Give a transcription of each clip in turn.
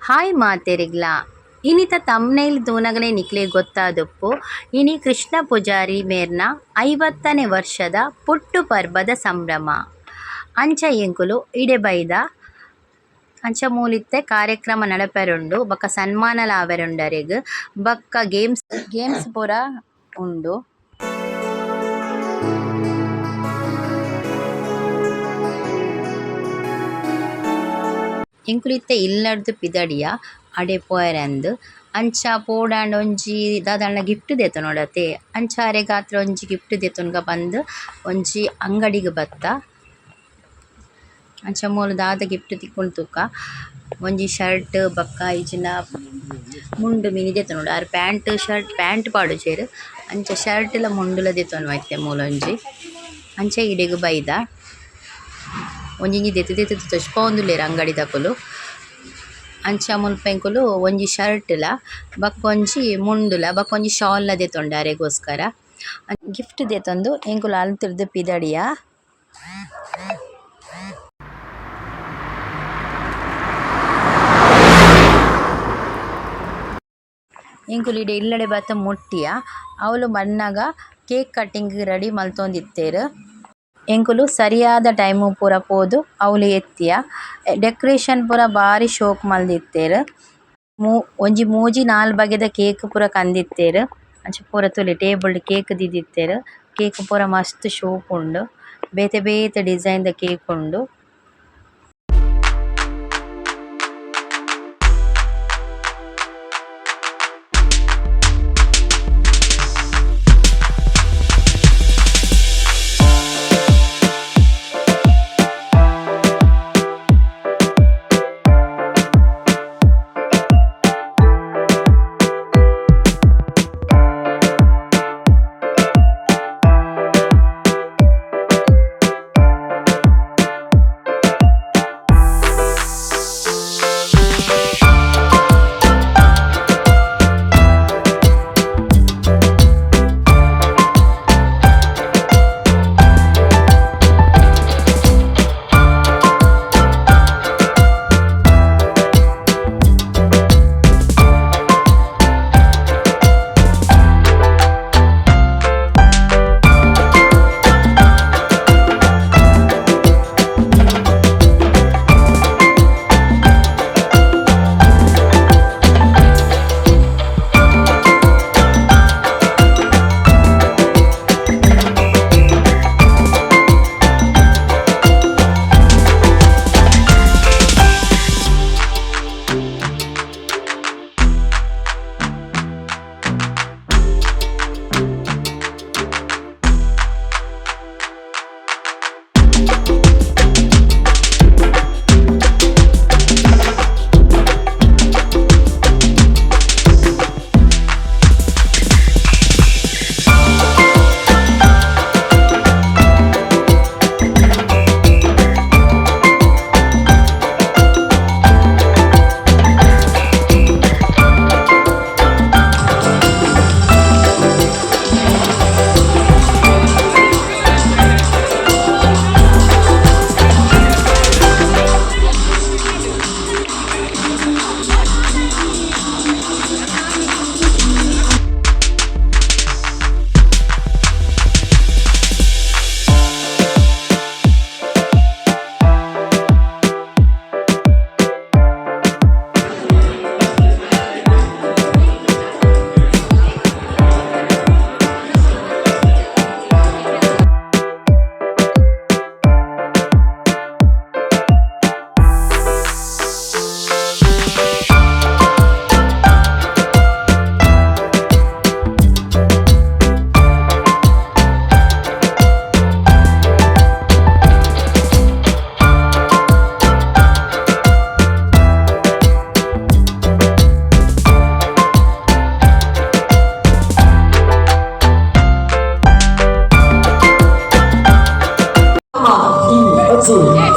Hi ಮಾತೆರಿಗ್ಲಾ. ಇನಿತ ತಮ್ನೈಲ್ ತೂನಗನೆ ನಿಕ್ಲೆ ಗೊತ್ತಾದುಪ್ಪು ಇನಿ ಕೃಷ್ಣ ಪೂಜಾರಿ ಮೇರ್ನ 50ನೇ ವರ್ಷದ ಪುಟ್ಟು ಪರ್ಬದ ಸಂಭ್ರಮ. ಅಂಚ ಎಂಕುಲು ಇಡೆ ಬೈದ. ಅಂಚ ಮೂಲಿತ್ತೆ ಕಾರ್ಯಕ್ರಮ ನಡಪೆರುಂಡು ಬೊಕ ಸನ್ಮಾನಲ ಆವೆರುಂಡು ಅರೆಗ್. ಬೊಕ್ಕ ಗೇಮ್ಸ್ ಗೇಮ್ಸ್ ಪೂರ ಉಂಡು. ಎಂಕುಲು ಇತ್ತೆ ಇಲ್ಲಡ್ದ್ ಪಿದಡಿಯ ಅಡೆ ಪೋಯೆರಂದ್. ಅಂಚ ಪೋಡಾಂಡ ಒಂಜಿ ದಾದಾಂಡ ಗಿಫ್ಟ್ ದೆತೊನೊಡತೆ. ಅಂಚ ಅರೆಗಾತ್ರ ಒಂಜಿ ಗಿಫ್ಟ್ ದೆತೊನ್ಗ ಪಂದ್ ಒಂಜಿ ಅಂಗಡಿಗ್ ಬತ್ತ. ಅಂಚ ಮೂಲು ದಾದ ಗಿಫ್ಟ್ ತಿಕ್ಕುಂಡು ತೂಕ. ಒಂಜಿ ಶರ್ಟ್ ಬೊಕ್ಕ ಇಜ್ಜಿಂಡ ಮುಂಡು ಮಿನಿ ದೆತೊನೊಡು. ಆರ್ ಪ್ಯಾಂಟ್ ಶರ್ಟ್ ಪ್ಯಾಂಟ್ ಪಾಡುಜೆರ್. ಅಂಚ ಶರ್ಟ್ ಲ ಮುಂಡುಲ ದೆತೊನುವ ಇತ್ತೆ ಮೂಲೊಂಜಿ. ಅಂಚ ಇಡೆಗ್ ಬೈದ. ಒಂಜೊಂಜಿ ದೆತ್ತ್ ದೆತ್ತ್ ತೋಜ್ಪಾವೊಂದುಲ್ಲೆರ್ ಅಂಗಡಿದಕುಲು. ಅಂಚ ಮುಲ್ಪ ಎಂಕುಲು ಒಂಜಿ ಶರ್ಟ್ ಲ ಬಕೊಂಜಿ ಮುಂಡುಲ ಬಕೊಂಜಿ ಶಾಲ್ ಲ ದೆತೊಂಡ ಅರೆಗೋಸ್ಕರ. ಗಿಫ್ಟ್ ದೆತೊಂದು ಎಂಕುಲು ಅಲ್ತುರ್ದು ಪಿದಡಿಯ. ಎಂಕುಲು ಇಡೆ ಇಲ್ಲಡೆ ಬತ್ತ್ ಮುಟ್ಟಿಯ. ಅವ್ಲು ಬನ್ನಗ ಕೇಕ್ ಕಟ್ಟಿಂಗ್ ರೆಡಿ ಮಲ್ತೊಂದಿತ್ತೆರ್. ಎಂಕುಲು ಸರಿಯಾದ ಟೈಮ್ ಪೂರ ಪೋದು ಅವ್ಲು ಎತ್ತಿಯ. ಡೆಕೊರೇಷನ್ ಪೂರ ಬಾರಿ ಶೋಕು ಮಲ್ದಿತ್ತೆರ್. ಒಂಜಿ ಮೂಜಿ ನಾಲ್ ಬಗೆದ ಕೇಕ್ ಪೂರ ಕಂದಿತ್ತೆರ್. ಅಂಚ ಪೂರ ತೂಲೆ ಟೇಬಲ್ ಡ್ ಕೇಕ್ ದೀದಿತ್ತೆರ್. ಕೇಕ್ ಪೂರ ಮಸ್ತ್ ಶೋಕು ಉಂಡು. ಬೇತೆ ಬೇತೆ ಡಿಸೈನ್ ದ ಕೇಕ್ ಉಂಡು.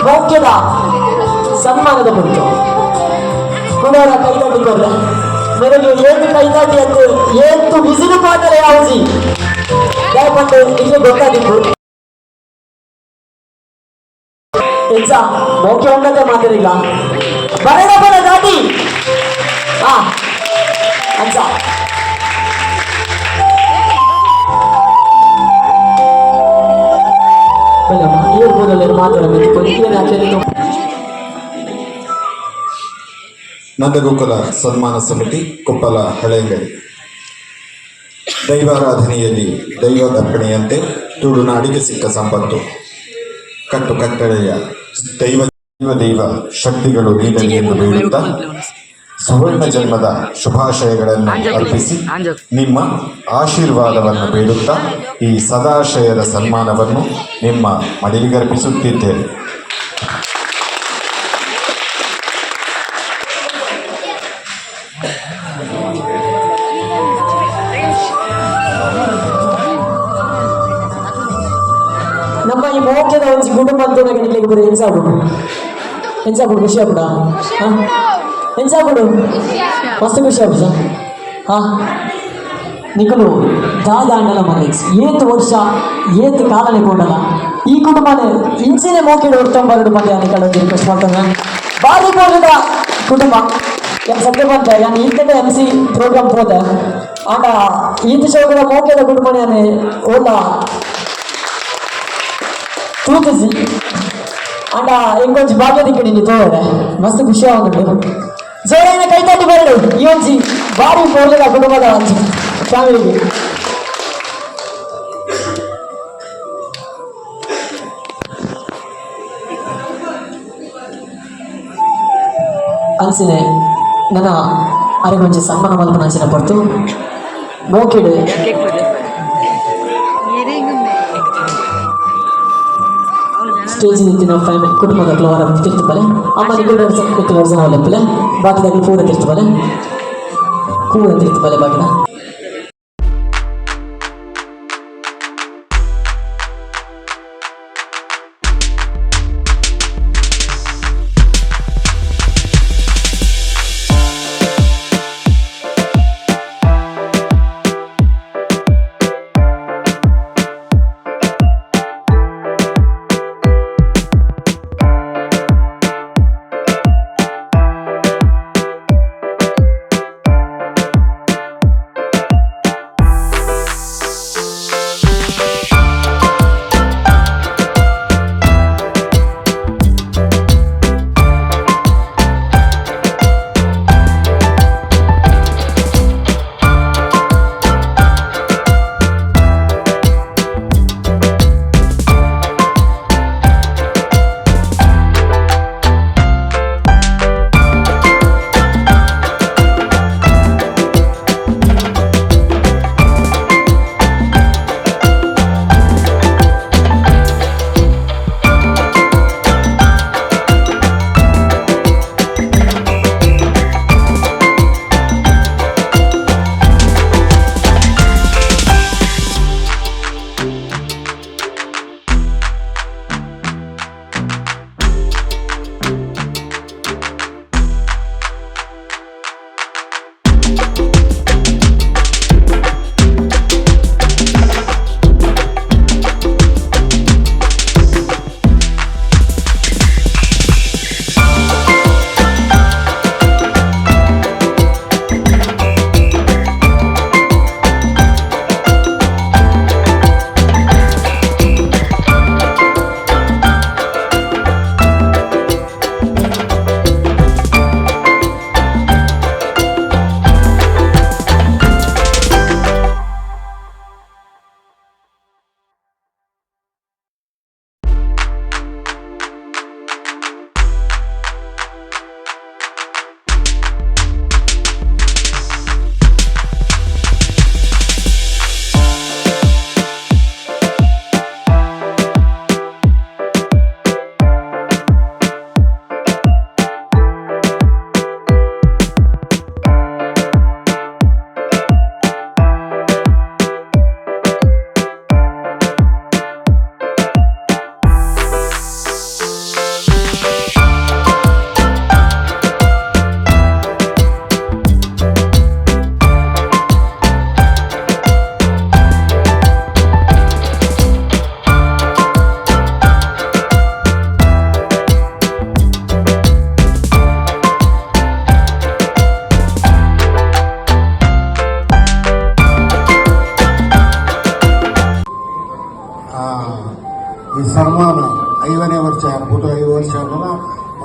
ಮೋಕ್ಯದ ಸನ್ಮಾನದ ಕುರಿತು ಕುಮಾರ ಕೈತಾಟಿ ಕೊರ್ರೆ ಮೇರೆಗೆ ಏತು ಕೈತಾಟಿ ಅಂತ ಏತು ಬಿಸಿಲು ಪಾಟಲೆ ಯಾವುಜಿ ಯಾಕಂದ್ರೆ ನಿಮಗೆ ಗೊತ್ತಾಗಿತ್ತು ಎಂಚ ಮೋಕ್ಯ ಉನ್ನತ ಮಾತರಿಲ್ಲ ಬರಡ ಬರ ದಾಟಿ. ಮಿತ್ತು. ನಂದಗೋಕುಲ ಸನ್ಮಾನ ಸಮಿತಿ, ಕೊಪ್ಪಲ ಹಳೆಯಂಗಡಿ. ದೈವಾರಾಧನೆಯಲ್ಲಿ ದೈವದರ್ಪಣೆಯಂತೆ ತುಳುನಾಡಿಗೆ ಸಿಕ್ಕ ಸಂಪತ್ತು, ಕಟ್ಟುಕಟ್ಟಳೆಯ ದೈವ ದೈವ ದೈವ ಶಕ್ತಿಗಳು ನೀಡಲಿ ಎಂದು ಬೇಡುತ್ತಾ, ಸುವರ್ಣ ಜನ್ಮದ ಶುಭಾಶಯಗಳನ್ನು ಅರ್ಪಿಸಿ, ನಿಮ್ಮ ಆಶೀರ್ವಾದವನ್ನು ಬೇಡುತ್ತಾ ಈ ಸದಾಶಯದ ಸನ್ಮಾನವನ್ನು ನಿಮ್ಮ ಮಡಿಲಿಗರ್ಪಿಸುತ್ತಿದ್ದೇವೆ. ನಮ್ಮ ಈ ಮೋಕ್ಯದ ಒಂಜಿ ಕುಟುಂಬ ಅಂತ ನಿಕ್ಲೆಗ್ ಪೂರ ಎಂಚ ಆಪುಂಡು? ಎಂಚ ಆಪುಂಡು? ಖುಷಿ ಆಪುಂಡ? ಎಂಚ ಆಪುಂಡು? ಮಸ್ತ್ ಖುಷಿ ಆಪುಜ? ಹಾ, ನಿಕಲು ದಾದಾಂಡಲ ಮನೇಜ್ ಏತ್ ವರ್ಷ ಏತ್ ಕಾಲನೆ ಕೊಂಡಲ ಈ ಕುಟುಂಬನೇ ಇಂಚಿನೆ ಮೋಕೆಡ್ ಒರ್ತೊಂಬರಡು ಪಂಡೆ ನಿಕಲ ಒಂಜಿ ರಿಕ್ವೆಸ್ಟ್ ಮಾಡ್ತಾನೆ. ಬಾರಿ ಪೋಲಿದ ಕುಟುಂಬ. ಸತ್ಯ ಬಂತೆ, ಯಾನ್ ಈತನೇ MC program ಪೋದೆ. ಆಂಡ ಈತ ಶೋಕದ ಮೋಕೆದ ಕುಟುಂಬನೇ ಓಲ ತೂತುಜಿ. ಆಂಡ ಎಂಕೊಂಜಿ ಭಾಗ್ಯ ದಿಕ್ಕಡಿ ತೋರೆ ಮಸ್ತ್ ಖುಷಿ ಆವೊಂದುಂಡು. ಜೋರಾಯಿನ ಕೈತಾಟಿ ಬರಡು ಈ ಒಂಜಿ ಬಾರಿ ಪೊರ್ಲುದ ಕುಟುಂಬದ ಒಂಜಿ ಫ್ಯಾಮಿಲಿಗೆ. ಅಂಚಿನೆ ನನ ಅರೆಗೊಂಜಿ ಸನ್ಮಾನ ಮಲ್ಪುನ ಅಂಚಿನ ಪೊರ್ತು. ಮೋಕೆಡ್ ಸ್ಟೇಜ್ ಇತ್ತಿನ ಫ್ಯಾಮಿಲಿ ಕುಟುಂಬದ ಅವರ ತಿರ್ತು ಬಲೆ. ಅಮ್ಮ, ನಿಕುಲು ತಿರ್ತು ವರ್ಷ ಲೆಪ್ಪಲೆ. ಬಾಕಿದಾಗಲಿ ಪೂರ ತಿರ್ತು ಬಲೆ, ಪೂರ ತಿರ್ತು ಬಲೆ ಬಾಕಿದ.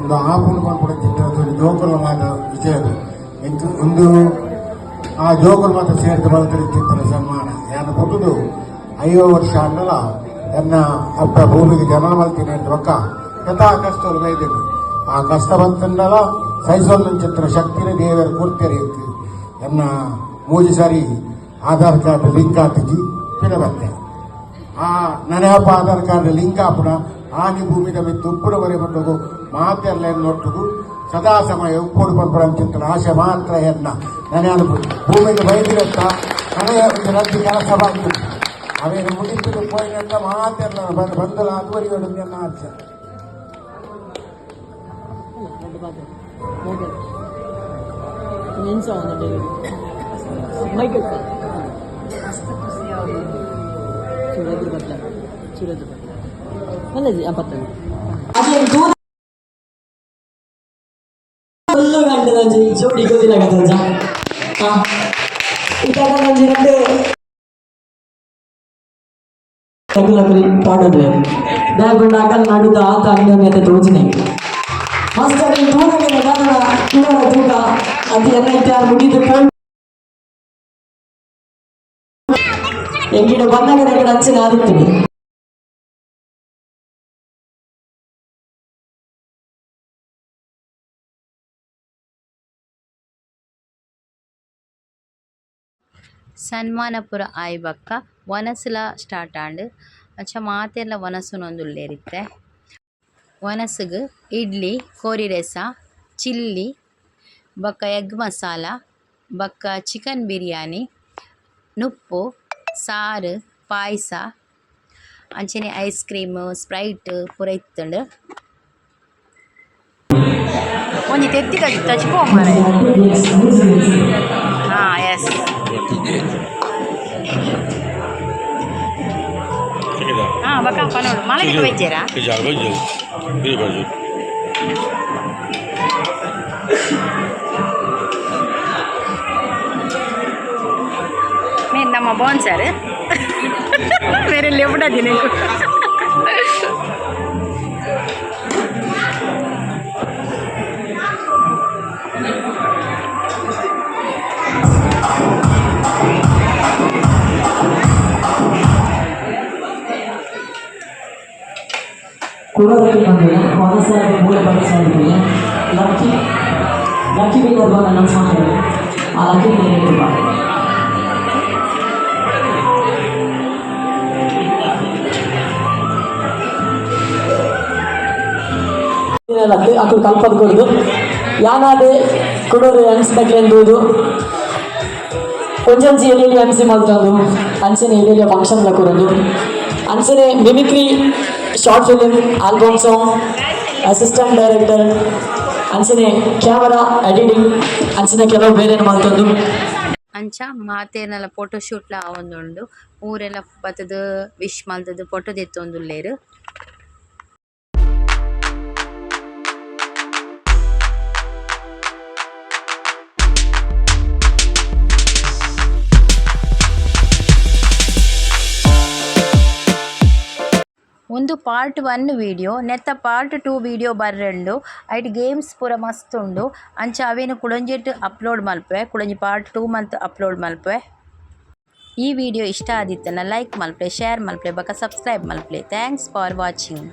ಒಂದು ಆಪುಂಡು ಪನ್ಪುನ ಜೋಕುಲ ಮಾತ ವಿಷಯ ಎಂಕ್ ಒಂದು ಆ ಜೋಕುಲು ಮಾತ ಸೇರ್ದು ಬಲ್ತಿರ್ತಿತ್ತರ ಸನ್ಮಾನ. ಯಾನ್ ಪುಟ್ಟುದು 50 ವರ್ಷ ಆಂಡಲ ಎನ್ನ ಅಪ್ಪ ಭೂಮಿಗೆ ಜನ್ಮ ಮಲ್ತಿನ ಬೊಕ್ಕ ಯಥಾ ಕಷ್ಟಲು ಬೈದೆನು. ಆ ಕಷ್ಟ ಬಂತಂಡಲ ಸಹಿಸೊಂದು ಶಕ್ತಿನ ದೇವರು ಕೊಡ್ತಾರೆ. ಎನ್ನ ಮೂಜಿ ಸಾರಿ ಆಧಾರ್ ಕಾರ್ಡ್ ಲಿಂಕ್ ಆತಿಜಿ ಪಿರ ಬತ್ತೆ. ಆ ನನಯಪ್ಪ ಆಧಾರ್ ಕಾರ್ಡ್ ಲಿಂಕ್ ಆಪುನ ಆನಿ ಭೂಮಿದ ಮಿತ್ತು ಉಪ್ಪುಡ ಬರೆ ಬಂಡಗು ಮಾತೆಲ್ಲ ಒಟ್ಟುಗು ಸದಾ ಸಮಯ ಉಪ್ಪುಡು ಪನ್ಪುನ ಅಂಚಿತ್ತಿನ ಆಸೆ ಮಾತ್ರ ಎನ್ನ. ನನಗೆ ಭೂಮಿಗೆ ಬೈದಿರತ್ತ ನನಗೆ ಒಂದು ರದ್ದು ಕೆಲಸ ಬಾಕಿ, ಅವೇನು ಮುಗಿತು ಪೋಯಿನಂತ ಮಾತೆಲ್ಲ ಬಂದಲ ಅದುವರೆಗೆ ಎನ್ನ ಆಸೆ. రెండు పాత్ర మోగల్ ಎಂಚ ಒಂದು ಮೈಕ್ ಚೂರದ್ರು ಬಟ್ಲ, ಚೂರದ್ರು ಬಟ್ಲ ಮಲ್ಲಜಿ ಆ ಪತ್ತಂದು ಅದೇನು ದೂರ ಫುಲ್ಲು ಗಂಟೆ ಜೋಡಿ ಗೊತ್ತಿಲ್ಲ. ಹಾಂ, ಇತ್ತಾಗ ಒಂಜಿ ರಡ್ಡ್ ತಗುಲಕುಲು ಪಾಡೊಂದು ದಾಯೆ ಅಕಲ್ ನಡುದ ಆತ ಅನ್ಯೋನ್ಯತೆ ತೋಜಿನೆ. ಮಸ್ತ್ ಅಡಿಗೆ ತೂನಗ ದಾದನ ತೂನ ತೂಕ ಅದು ಎಲ್ಲ ಇತ್ತೆ ಮುಗಿದು ಪೋಯ್ ಎಂಕಿಡ ಬಂದಾಗ ನೆಗಡ ಅಂಚಿನ ಆದಿತ್ತೀನಿ. ಸನ್ಮಾನಪುರ ಆಯಿ ಬೊಕ್ಕ ವನಸುಲ ಸ್ಟಾರ್ಟ್ ಆಂಡ್. ಅಂಚ ಮಾತೆರ್ಲ ವನಸುನೊಂದುಲ್ಲೆರ್ ಇತ್ತೆ. ವನಸುಗು ಇಡ್ಲಿ, ಕೋರಿ ರೆಸ, ಚಿಲ್ಲಿ ಬೊಕ್ಕ ಎಗ್ ಮಸಾಲ ಬೊಕ್ಕ ಚಿಕನ್ ಬಿರಿಯಾನಿ, ನುಪ್ಪು, ಸಾರು, ಪಾಯ್ಸ, ಅಂಚನೆ ಐಸ್ ಕ್ರೀಮ್, ಸ್ಪ್ರೈಟ್ ಪೂರ ಇತ್ತುಂಡು. ಒಂಜಿ ತೆತ್ತಿ ತಚ್ಚಿಪೋ ಮಾರ್ರೆ. ಹಾ, ಎಸ್. ಹಾ, ಬೊಕ್ಕ ಪನೋಡು ಮಲಗಿದ ಬೈಜೇರಾ? ಬಾಜು. ಮೇನ್ ನಮ್ಮ ಬೋನ್ ಸರ್ ಬೇರೆ ಲೆಫ್ಟ್ ಅದಿನ. ಕುಡೋದಕ್ಕೆ ಬಂದಿಲ್ಲ ಹೊರಸಾಗಿ ಮೂಲ ಪರಿಚಯ. ಲಕ್ಕಿ ಲಕ್ಕಿ ವಿನ್ನರ್ ಬಂದು ಅನೌನ್ಸ್ ಮಾಡ್ತಾರೆ. ಆ ಲಕ್ಕಿ ವಿನ್ನರ್ ತುಂಬ ಅಕುಲು ಕಲ್ಪದ ಕೊಡುದು ಯಾನಾದೆ ಕುಡೋರು ಎಂಸಿ ಒಂಜೊಂಜಿ ಎಲ್ಲೆಲ್ಲಿ ಎಂಸಿ ಮಲ್ತೊಂದು ಅಂಚನೆ ಎಲ್ಲೆಲ್ಲಿ ಫಂಕ್ಷನ್ ಕೊರೊಂದು ಅಂಚನೆ mimicry, short film, album song, assistant director, ಅಂಚನೆ ಕ್ಯಾಮರಾ ಎಡಿಟಿಂಗ್, ಅಂಚನೆ ಕೆಲವು ಬೇರೆ ಮಲ್ತೊಂದು. ಅಂಚ ಮಾತೆರ್ನಲ ಫೋಟೋ ಶೂಟ್ಲ ಆವೊಂದುಂಡು. ಪೂರೆಲ್ಲ ಬತ್ತುದು ವಿಶ್ ಮಲ್ತುದು ಫೋಟೋ ದೆತ್ತೊಂದುಲ್ಲೆರ್. ಉಂದು ಪಾರ್ಟ್ 1 ವೀಡಿಯೋ. ನೆತ್ತ ಪಾರ್ಟ್ 2 ವೀಡಿಯೋ ಬರ್ರೆಂಡು. ಐಟ್ ಗೇಮ್ಸ್ ಪೂರ ಮಸ್ತ್ ಉಂಡು. ಅಂಚ ಅವೇನು ಕುಡೊಂಜೆಟ್ ಅಪ್ಲೋಡ್ ಮಲ್ಪುವೆ. ಕುಡೊಂಜಿ ಪಾರ್ಟ್ 2 ಮಲ್ತ್ ಅಪ್ಲೋಡ್ ಮಲ್ಪುವೆ. ಈ ವಿಡಿಯೋ ಇಷ್ಟ ಆದಿತ್ತುಂಡ ಲೈಕ್ ಮಲ್ಪುಲೆ, ಶೇರ್ ಮಲ್ಪುಲೆ ಬೊಕ ಸಬ್ಸ್ಕ್ರೈಬ್ ಮಲ್ಪುಲೆ. Thanks for watching.